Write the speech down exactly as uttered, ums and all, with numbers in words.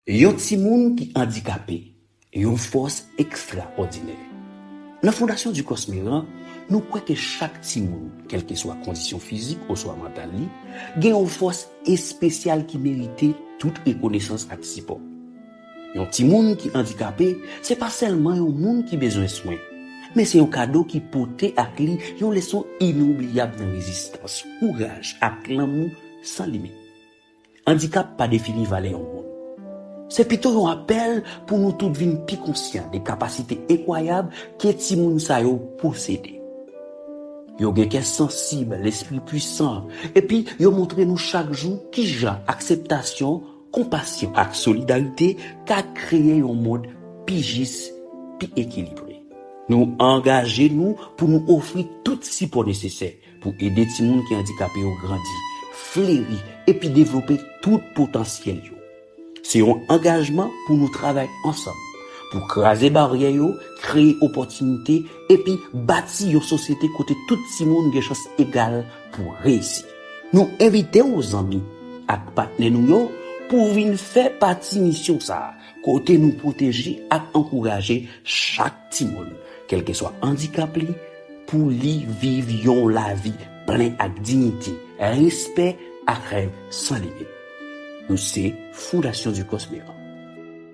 Yon timoun ki andikape, yon fòs ekstraòdinè. Nan Fondasyon Ducos Méran, nou kwè ke chak timoun, kèlkeswa kondisyon fizik oswa mantal li, gen yon fòs espesyal ki merite tout rekonesans ak sipò. Yon timoun ki andikape, se pa sèlman yon moun ki bezwen swen, men se yon kado ki pote ak li yon leson inoubliyab nan rezistans, kouraj ak lanmou san limit. Andikap pa defini valè yon moun. Se pito yon apèl pou nou tout vin pi konsyan de kapasite enkwayab ke timoun sa yo posede. Yo gen kè sansib, lespri pwisan, epi yo montre nou chak jou kijan akseptasyon, konpasyon ak solidarite ka kreye yon mond pi jis, pi ekilibre. Nou angaje nou pou nou ofri tout sipò nesesè pou ede timoun ki andikape yo grandi, fleri, epi devlope tout potansyèl yo. Se yon angajman pou nou travay ansanm, pou kraze baryè yo, kreye opòtinite, epi bati yon sosyete kote tout timoun gen chans egal pou reyisi. Nou envite w, zanmi ak patnè nou yo, pou w vin fè pati misyon sa a, kote nou pwoteje ak ankouraje chak timoun, kèlkeswa andikap li, pou li viv yon lavi plen ak diyite, respè ak rèv san limit. Nou se Fondasyon Ducos Méran.